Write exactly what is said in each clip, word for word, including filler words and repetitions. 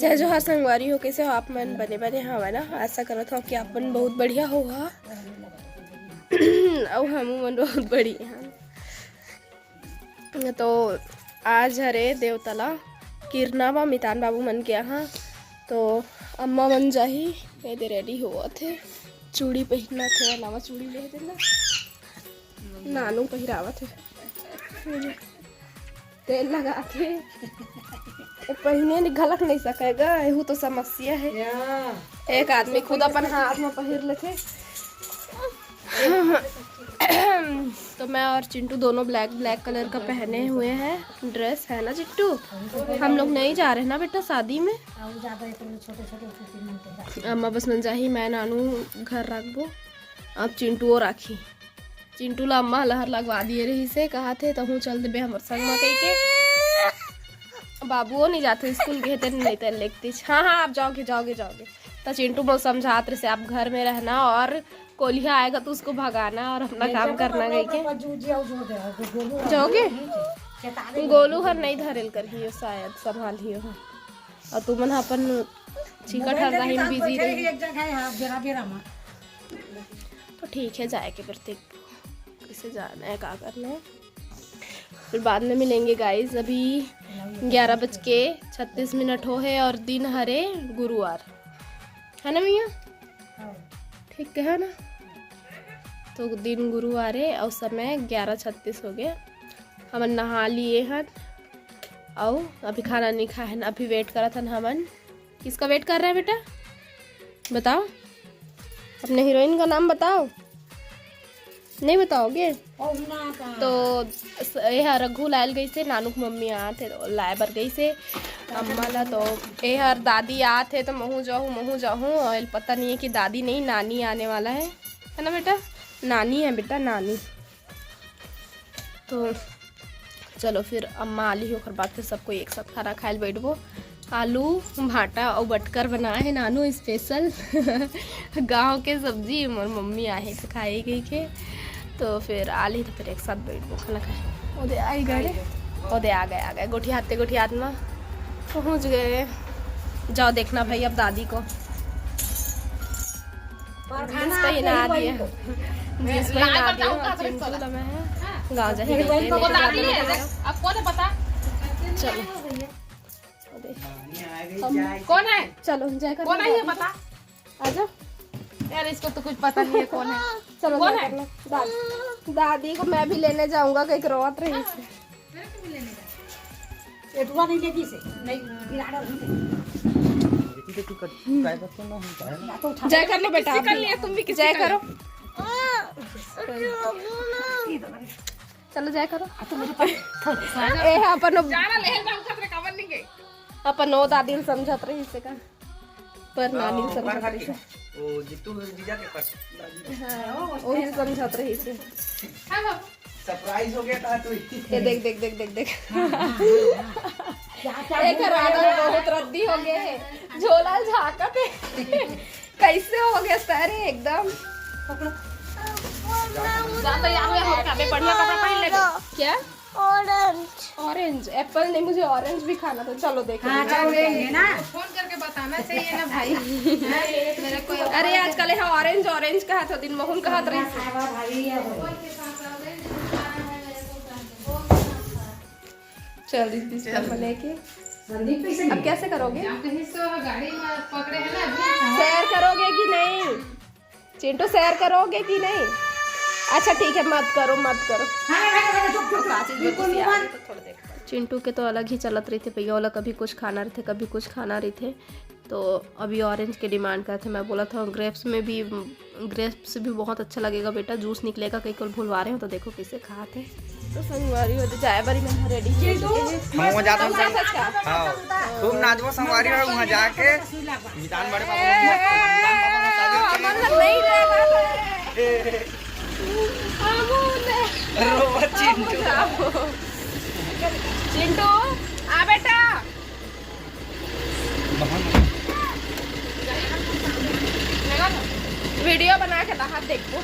जय जोहार संगवारी हो, कइसे हो आप मन? बने बने हवय ना? आशा करत हो कि आप मन बहुत बढ़िया होहा। अउ हमू मन बहुत बढ़िया हन। तो आज हरे देवतला किरना बा मितान बाबू मन के यहाँ। तो अम्मा मन जाही, एदे रेडी होवत हे, चूड़ी पहिरना थे, नवा चूड़ी ले देना, नानू पहिरावत हे। तेल लगा के ए पहिने नि घलक नहीं सकेगा, एहू तो समस्या है। एक आदमी खुद अपन हाथ में पहिर लेथे। तो मैं और चिंटू दोनों ब्लैक ब्लैक कलर का पहने हुए हैं ड्रेस, है ना चिट्टू? हम लोग नहीं जा रहे ना बेटा शादी में। अम्मा बस मन जाही, मैं नानू घर रखबो। अब चिंटू वो राखी। चिंटू ला अम्मा लहर लगवा दिए रहिसे, कहा थे तहूँ चल देबे हमर संग मा कहिके। बाबूओ नहीं जाथे स्कूल, गे तेन नहीं तेन लेगतीच। हाँ हाँ, आप जाओगे, जाओगे, जाओगे। तो चिंटू मोला समझात रहिसे, आप घर में रहना और कोलिहा आएगा तो उसको भगाना और अपना काम करना कहिके। जाओगे? गोलू हर नहीं धरेल करही, शायद संभालही हो। और तुमन ह अपन चिकट हर रही बिजी रही। एक जगह है, बेरा बेरा मा। तो ठीक है, जाए के फिर देख कैसे जाना है, का करना है, फिर बाद में मिलेंगे गाइस। अभी ग्यारह बज के छत्तीस मिनट हो है और दिन हरे गुरुवार, है ना भैया? ठीक है ना? तो दिन गुरुवार है और समय ग्यारह छत्तीस हो गए। हमन नहा लिए हन, अउ अभी खाना नहीं खाए हन, अभी वेट करत हन हमन। किसका वेट कर रहा है बेटा, बताओ, अपने हीरोइन का नाम बताओ। नहीं बताओगे? तो ये ह रघु लायल गई से, नानू के मम्मी आत हे तो लाए बर गई से अम्मा ला। तो ये हर दादी आत हे तो महू जाहूँ, महू जाहूँ। और पता नहीं है कि दादी नहीं, नानी आने वाला है, है ना बेटा? नानी है बेटा, नानी। तो चलो फिर अम्मा आली, ओकर बाद फिर सबको एक साथ खाना खाए ल बैठबो। आलू भाटा अउ बटकर बनाए हे नानू स्पेशल। गांव के सब्जी मोर मम्मी आहे तो खाए गई के। तो फिर आली तो फिर एक साथ बैठबो खाना खाए। ओदे आई गए रे, ओदे आ गए, आ गए गोठियाते गोठियात में पहुँच गए। जाओ देखना भाई अब दादी को। जींस पहना दिए, जींस पहना दिए। चिंटू तो मैं है गाँव जाही। अब कौन है पता? चलो। कौन है? चलो जय कर। कौन है ये बता? आजा। यार इसको तो कुछ पता नहीं है कौन है। चलो कौन है? दादी को मैं भी लेने जाऊंगा, कहीं रोवत रही। एटुआ नहीं लेगी से, नहीं, बिराड़ा नहीं लेगी। जय कर लो बेटा, कर लिया तुम भी, जय करो। चलो जय करो। ए अपन अपन ओ दादी समझत रही से का, पर नानी समझत रही से। ओ जीतू जीजा के पास। हाँ, वही समझत रही से। सरप्राइज हो गया था तू। ये देख देख देख देख देख। एक राधा बहुत रद्दी हो गए है, झोला झाकत है। कैसे हो गया सारे एकदम। ज्यादा यार हो क्या बे, बढ़िया कपड़ा पहन ले। क्या? ऑरेंज। ऑरेंज एप्पल नहीं, मुझे ऑरेंज भी खाना था। चलो देखो। हाँ, चलो लेंगे ना। फोन करके बताना चाहिए ना भाई। मेरे को अरे आजकल है ऑरेंज ऑरेंज कहा था, दिन मोहन कहा था। चल दीदी, इसको लेके संदीप कैसे अब कैसे करोगे? गाड़ी में पकड़े हैं ना अभी। शेयर करोगे कि नहीं? चिंटू शेयर करोगे कि नहीं? अच्छा ठीक है, मत करो, मत करो। चिंटू के तो अलग ही चलत रहिथे भैया, ओला कभी कुछ खाना रहिथे, कभी कुछ खाना रहिथे। तो अभी ऑरेंज के डिमांड करथे। मैं बोला था ग्रेप्स में भी, ग्रेप्स भी बहुत अच्छा लगेगा बेटा, जूस निकलेगा। कहीं को भुलवा रहे हो तो देखो कैसे खाते। तो संगवारी हो तो जाए बारी मैं रेडी हो चुके हैं। हम वहाँ जाता हूँ। हाँ, खूब नाचबो संगवारी हो वहाँ जाके। मितान बड़े पापा को मस्त, मितान पापा को शादी हमन लोग नहीं जाएगा। रोवा चिंटू। चिंटू, आ बेटा। वीडियो बना के बाहर देखबो।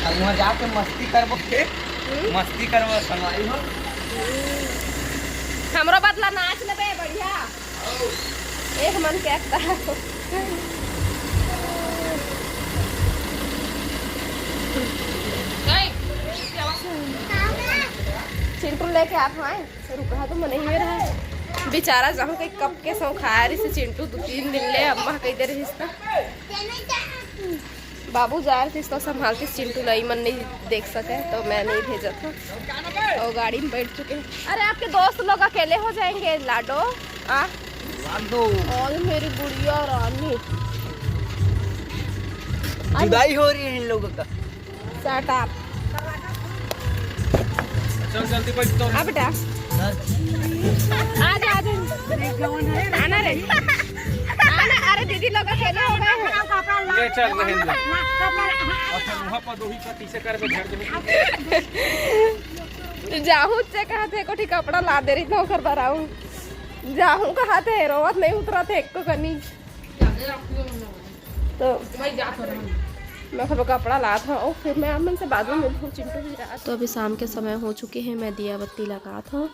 अब वहाँ जाके मस्ती करबो, मस्ती करबो संगवारी हो। हमरो बदला नाच लेबे, बढ़िया। एक मन के एकता। चिंटू लेके आप आए, रुका तो मन ही रहा। बेचारा जहाँ के कब के सौंखाए रहिस चिंटू, दो तीन दिन ले अम्मा कह दे रहिस त। बाबू जा रहिस तो संभालतिस चिंटू ला, ई मन नहीं देख सके तो मैं नहीं भेजत हूँ। और गाड़ी में बैठ चुके हैं। अरे, आपके दोस्त लोग अकेले हो जाएंगे लाडो। आ, लाडो। और मेरी गुड़िया रानी। विदाई हो रही है इन लोगों का। Shut up। चल जल्दी बैठ तो। आ बेटा। आ जा, आ जा। आना रे। आना, अरे दीदी लोग अकेले हो गए हैं। ले चल रहन दे। अच्छा, वहाँ पर दो ही का तीसरे कर में घर दे। जाहू से कहा थे, कोठी कपड़ा ला दे रही था, ओकर बर आऊ। जाहू कहा थे, रोवत नहीं उतरा थे एको कनी। तो मैं कब कपड़ा लात हूँ, फिर मैं आप मन से बाद में मिलत हूँ। चिंटू भी रात। तो अभी शाम के समय हो चुके हैं, मैं दिया बत्ती लगात हूँ।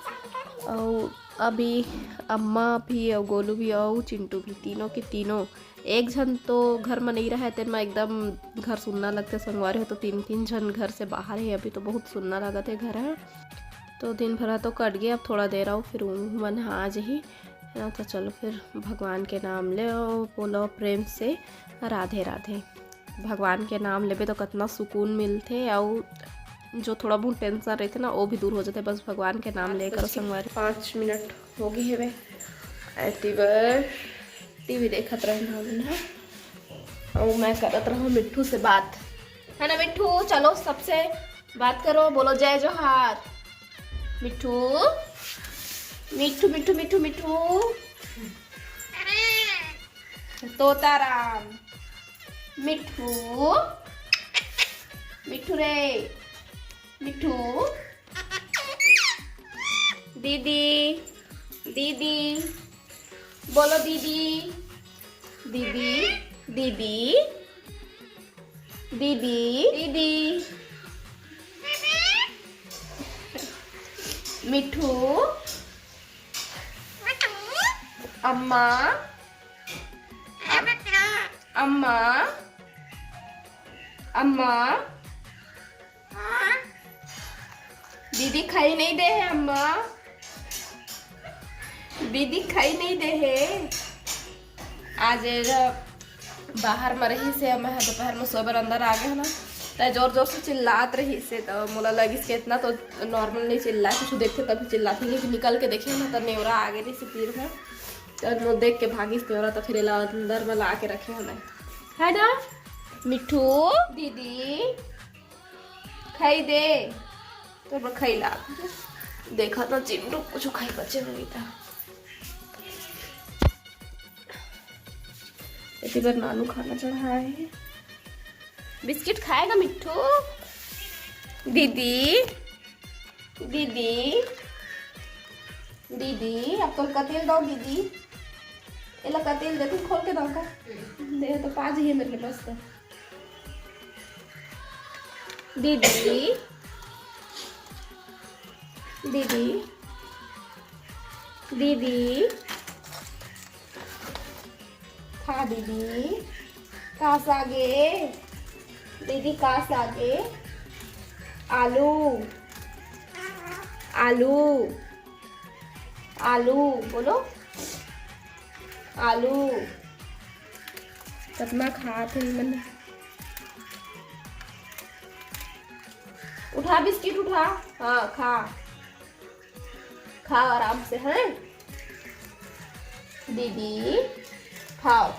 और अभी अम्मा भी और गोलू भी और चिंटू भी, तीनों के तीनों एक झन तो घर में नहीं रहे, तेन में एकदम घर सुन्ना लगते संगवारी हो, तो तीन तीन झन घर से बाहर है। अभी तो बहुत सुन्ना लगत है घर है। तो दिन भर तो कट गया, अब थोड़ा देर आओ, फिर ऊ मन ह आ जही, है ना। तो चलो फिर भगवान के नाम ले और बोलो प्रेम से राधे राधे। भगवान के नाम लेबे तो कितना सुकून मिलते, और जो थोड़ा बहुत टेंशन रहते ना, वो भी दूर हो जाते, बस भगवान के नाम लेकर संगवारी। पाँच मिनट हो गए हवे, एती बर टीवी देखत रहना हमन ह, और मैं करत रहूँ मिट्ठू से बात, है ना मिट्ठू? चलो सबसे बात करो, बोलो जय जोहार। मिट्ठू, मिट्ठू, मिट्ठू, मिट्ठू, मिट्ठू। तोताराम, मिट्ठू, मिट्ठू रे, मिट्ठू। दीदी, दीदी, बोलो दीदी, दीदी, दीदी, दीदी, दीदी। मिट्ठू, अम्मा, अम्मा, अम्मा। दीदी खाई नहीं दे है अम्मा, दीदी खाई नहीं दे है। आज बाहर में रहिस हे, मैं दोपहर में सोए बर अंदर आ गए ना, त जोर जोर से चिल्लात रहिस हे, त मोला लगिस कि इतना तो नॉर्मल नहीं चिल्ला, कुछ देखते तभी चिल्लाते, लेकिन निकल के देखे ना, त नेवरा आ गए रहिस तीर में, त मोला देख के भागिस नेवरा, त फिर एला अंदर में ला के रखे हन, है ना मिट्ठू? दीदी खाई दे, तो मैं खाई ला। देखा तो चिंटू कुछ खाई बचे होगी था। इसी बार नानू खाना चढ़ाए हैं। बिस्किट खाएगा मिट्ठू? दीदी, दीदी, दीदी, अब तो कतेल दो दीदी। एला कतेल दे, तू खोल के दो का? दे तो पा जाइए मेरे पास तो। दीदी, दीदी, दीदी, खा दीदी, का सागे? दीदी का सागे? आलू, आलू, आलू, बोलो, आलू। कितना खात है मन। उठा बिस्किट, उठा। हाँ, खा, खाओ आराम से, हैं दीदी, खाओ।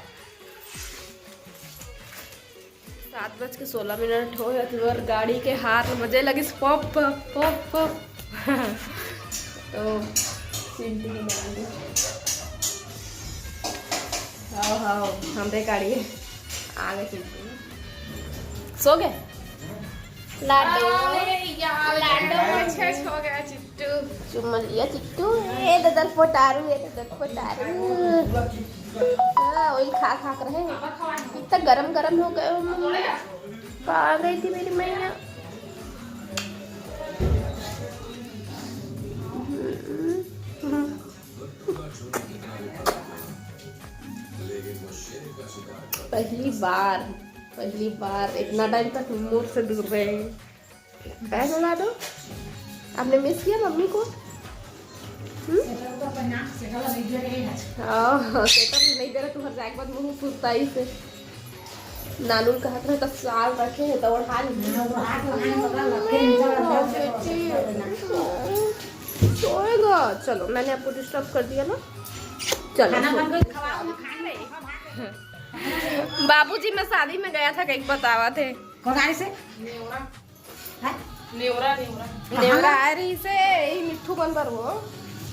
सात बज के सोलह मिनट हो गए, तुम्हार गाड़ी के हार बजे लगिस, पप, पप, पप, पप। तो चिंटू को मार दे। हाओ, हाओ, हमरे गाड़ी आ गए चिंटू। सो गए? लाडो। अरे यार, लाडो। अच्छा, हो गया चिंटू। चुम्मा लिया चिंटू। ए ददल पोटारू, ए ददल पोटारू। हाँ, वही खा खा कर रहे। इतना गरम गरम हो गए हो मम्मी। कहाँ गई थी मेरी मैया? हम्म, हम्म। पहली बार, पहली बार इतना टाइम तक मोर से दूर रहे। पैर मिला दो। आपने मिस किया मम्मी को? हम्म? सेटर तो अपन नाक से गला नहीं दे रहे हैं। हाँ, सेटर नहीं दे रहे, तुम्हारे जाए के बाद मुंह सुरता ही से। नानू कहत रहे तो साल रखे है तो ओढ़ा ली। सोएगा। चलो, मैंने आपको डिस्टर्ब कर दिया ना। चलो, खाना सो। बन गई, खवाओ ना, खाए नहीं। बाबूजी, मैं शादी में गया था, कहीं बतावा थे। कौन आई से? नेवरा। हैं? नेवरा, नेवरा। नेवरा आ रही से, यही मिट्ठू बन पर वो।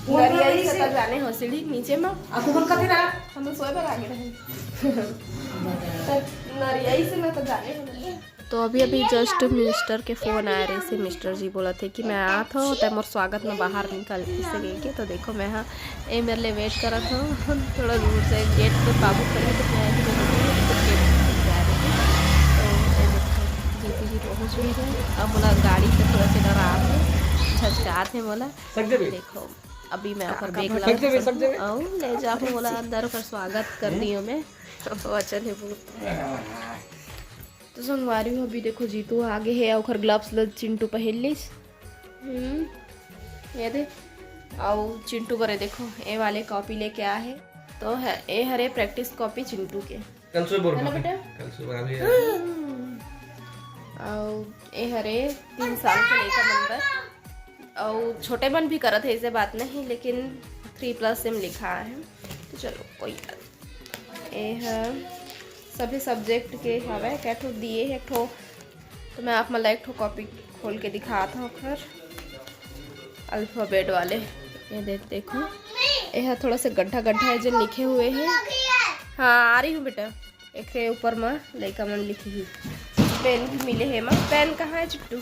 वो नरिया ही से। तब जाने हो सीढ़ी नीचे में। अब तुमन कथी रहा? हम सोए पर आगे रहे। तब नरिया ही से मैं तो जाने हो। तो अभी, अभी जस्ट मिस्टर के फोन आए रहे से, मिस्टर जी बोला थे कि मैं आत हो, तै मोर स्वागत में बाहर निकल इसे गई के। तो देखो, मैं हाँ, ए मेरे लिए वेट करत हो। थोड़ा दूर से गेट पे बाबू खड़े तो मैं भी गेट जा रही थी। तो ए देखो, जीतू जी पहुँच गए हैं। अब बोला गाड़ी से थोड़ा सा डरा थे, झचका थे बोला। देखो, अभी मैं ओकर बैग ला सकते भी, सकते भी। और ले जाओ बोला अंदर, ओकर स्वागत कर दियो मैं। वचन है बहुत। तो संगवारी हो, अभी देखो जीतू आगे है, ओकर ग्लव्स ल चिंटू पहन लिस। हम्म, ये दे। अउ चिंटू करे देखो, ए वाले कॉपी लेके आ है। तो है, ए हरे प्रैक्टिस कॉपी चिंटू के। कल सुबह बोल है ना बेटा? कल सुबह अभी। हम्म। अउ ए हरे तीन साल के लइका मन बर। अउ छोटे मन भी करत है, ऐसे बात नहीं, लेकिन थ्री प्लस से लिखा है। तो चलो, कोई बात। ए ह सभी सब्जेक्ट के हवय, कै ठो दिए हे, एक ठो। तो मैं आप मन ला एक ठो कॉपी खोल के दिखात हूँ, ओखर अल्फाबेट वाले। ये दे, देखो, ये ह थोड़ा सा गड्ढा गड्ढा है, जो लिखे हुए हैं। हाँ, आ रही हूँ बेटा। एक ऊपर में लइका मन लिखी ही। पेन भी मिले है माँ। पेन कहाँ है चिट्टू?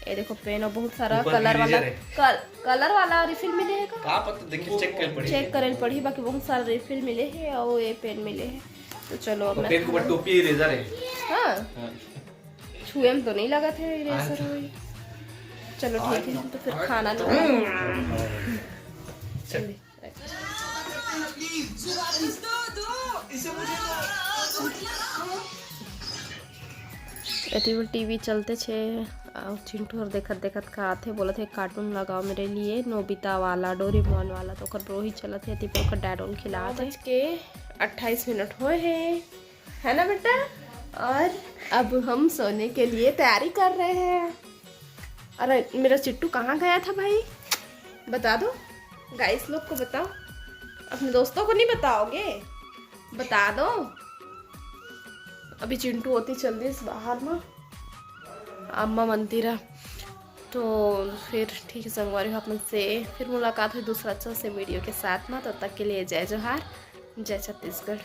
ये देखो पेन और बहुत सारा ऊपर कलर वाला, ग्लेजर है। कल-, कलर वाला रिफिल मिले है का? का पता, देखिए, चेक कर पड़ी। चेक करे पड़ी, बाकी बहुत सारा रिफिल मिले है और ये पेन मिले है। तो चलो, अब और मैं पेन के ऊपर टोपी इरेजर है। हाँ। हाँ। छुए में तो नहीं लगा था इरेजर आज। हुई। चलो ठीक है, तो फिर खाना लो। चलिए। एती बर टीवी चलते छे, अउ चिंटू हर देखत देखत का आथे, बोलत हे, "कार्टून लगाओ मेरे लिए, नोबिता वाला, डोरेमोन वाला।" तो ओकर ब्रो ही चलत हे, एती बर ओकर डैड ओन खिलात हे। नौ बज के अट्ठाईस मिनट होए हे, है ना बेटा? और अब हम सोने के लिए तैयारी कर रहे हैं। अरे, मेरा चिट्टू कहाँ गया था भाई? बता दो, गाइस लोग को बताओ, अपने दोस्तों को नहीं बताओगे? बता दो। अभी चिंटू होती चल दिस बाहर में, अम्मा मंतीरा। तो फिर ठीक है संगवारी हो, आप मन से फिर मुलाकात हुई दूसरा अच्छा से वीडियो के साथ में। तब तक के लिए जय जोहार, जय छत्तीसगढ़।